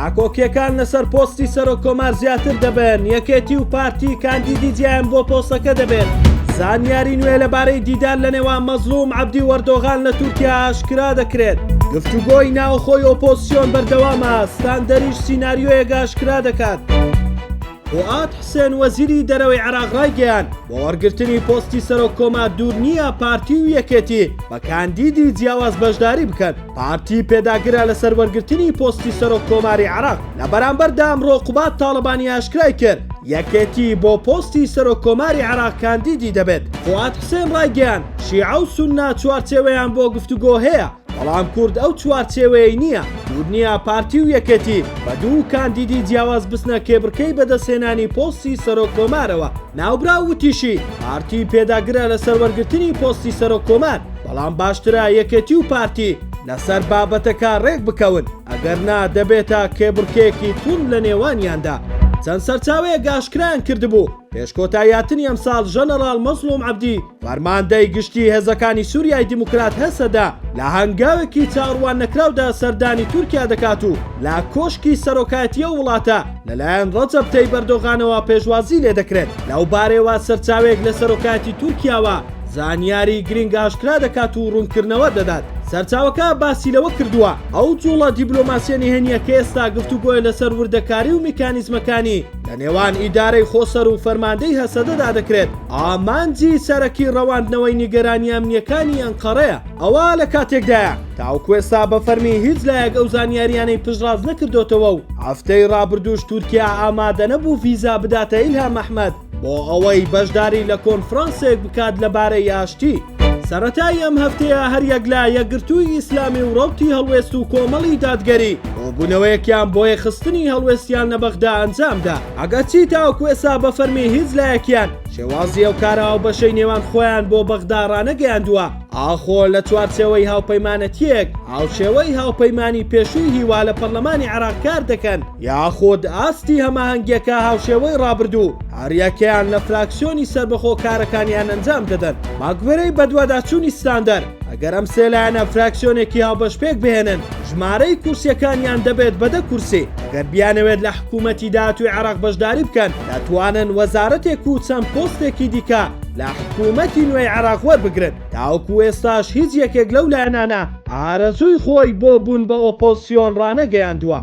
ناکۆکییەکان لەسەر پۆستی سەرۆک کۆمار زیاتر دەبن، یەکێتی و پارتی کاندیدی جیایان بۆ پۆستەکە دەبێت. زانیاری نوێ لەبارەی دیدار لە نێوان مەزڵوم عەبدی و ئەردۆغان لە تورکیا ئاشکرا دەکرێت. گفتوگۆی ناوخۆی ئۆپۆزسیۆن بەردەوامە، ستاندەریش سیناریۆیەک ئاشکرا دەکات. فوئاد حسێن وەزیری دەرەوەی عێراق ڕایگەیاند، بۆ وەرگرتنی پۆستی سەرۆک کۆمار دوور نییە پارتی و یەکێتی بە کاندیدی جیاواز بەشداری بکەن، پارتی پێداگرە لەسەر وەرگرتنی پۆستی سەرۆک کۆماری عێراق. لە بەرامبەردا ئەمڕۆ قوباد تاڵەبانی ئاشکرای کرد، یەکێتی بۆ پۆستی سەرۆک کۆماری عێراق کاندیدی دەبێت. فوئاد حسێن ڕایگەیاند، شیعە و سوننە چوارچێوەیان بۆ گفتوگۆ هەیە، بەڵام کورد ئەو چوارچێوەیەی نییە، دوور نییە پارتی و یەکێتی بە دوو کاندیدی جیاواز بچنە کێبڕکێی بەدەستهێنانی پۆستی سەرۆک کۆمارەوە. ناوبراو وتیشی، پارتی پێداگرە لەسەر وەرگرتنی پۆستی سەرۆک کۆمار، بەڵام باشترە یەکێتی و پارتی لەسەر بابەتەکە رێکبکەون، ئەگەرنا دەبێتە کێبڕکێیەکی توند لە نێوانیاندا. چەند سەرچاوەیەک ئاشکرایان کردبوو، پێش کۆتاییهاتنی ئەمساڵ ژەنەڕاڵ مەزڵوم عەبدی، فەرماندەی گشتی هێزەکانی سوریای دیموکرات هەسەدە لە هەنگاوێکی چاوەڕواننەکراودا سەردانی تورکیا دەکات و لە کۆشکی سەرۆکایەتی ئەو وڵاتە لەلایەن ڕەجەب تەیب ئەردۆغانەوە پێشوازی لێدەکرێت. لەوبارەیەوە سەرچاوەیەک لە سەرۆکایەتی تورکیاوە زانیاری گرنگ ئاشکرا دەکات و ڕوونکردنەوە دەدات. سەرچاوەکە باسی لەوە کردووە، ئەو جوڵە دیبلۆماسییە نهێنییە کە ئێستا گفتوگۆیە لەسەر وردەکاری و میکانیزمەکانی لە نێوان ئیدارەی خۆسەر و فەرماندەی هەسەدەدا دەکرێت، ئامانجی سەرەکی ڕەواندنەوەی نیگەرانییە ئەمنییەکانی ئەنقەرەیە. ئەوە لە کاتێکدایە، تاوەکو ئێستا بە فەرمی هیچ لایەک ئەو زانیارییانەی پشتڕاست نەکردۆتەوە و هەفتەی ڕابردووش تورکیا ئامادەنەبوو ڤیزا بداتە ئیلهام ئەحمەد بۆ ئەوەی بەشداری لە کۆنفرانسێک بکات لەبارەی ئاشتی. سەرەتای ئەم هەفتەیە هەریەک لە یەکگرتووی ئیسلامی و ڕەوتی هەڵوێست و کۆمەڵی دادگەری کۆبوونەوەیەکیان بۆ یەکخستنی هەڵوێستیان لە بەغدا ئەنجامدا، ئەگەرچی تاوەکو ئێستا بە فەرمی هیچ لایەکیان شێوازی ئەو کارە هاوبەشەی نێوان خۆیان بۆ بەغدا ڕانەگەیاندووە، ئاخۆ لە چوارچێوەی هاوپەیمانەتییەک هاوشێوەی هاوپەیمانی پێشووی هیوا لە پەرلەمانی عێراق کار دەکەن یاخود ئاستی هەماهەنگییەکە هاوشێوەی ڕابردوو هەریەکەیان لە فراکسیۆنی سەربەخۆ کارەکانیان ئەنجام دەدەن. بەگوێرەی بەدواداچوونی ستاندەر، ئەگەر ئەم سێ لایەنە فراکسیۆنێکی هاوبەش پێکبهێنن، ژمارەی کورسییەکانیان دەبێت بە دە کورسی، ئەگەر بیانەوێت لە حکوومەتی داهاتووی عێراق بەشداری بکەن، دەتوانن وەزارەتێک و چەند پۆستێکی دیکە لە حکوومەتی نوێی عێراق وەربگرن. تاوەکو ئێستاش هیچ یەکێک لەو لایەنانە ئارەزووی خۆی بۆ بوون بە ئۆپۆزسیۆن ڕانەگەیاندووە.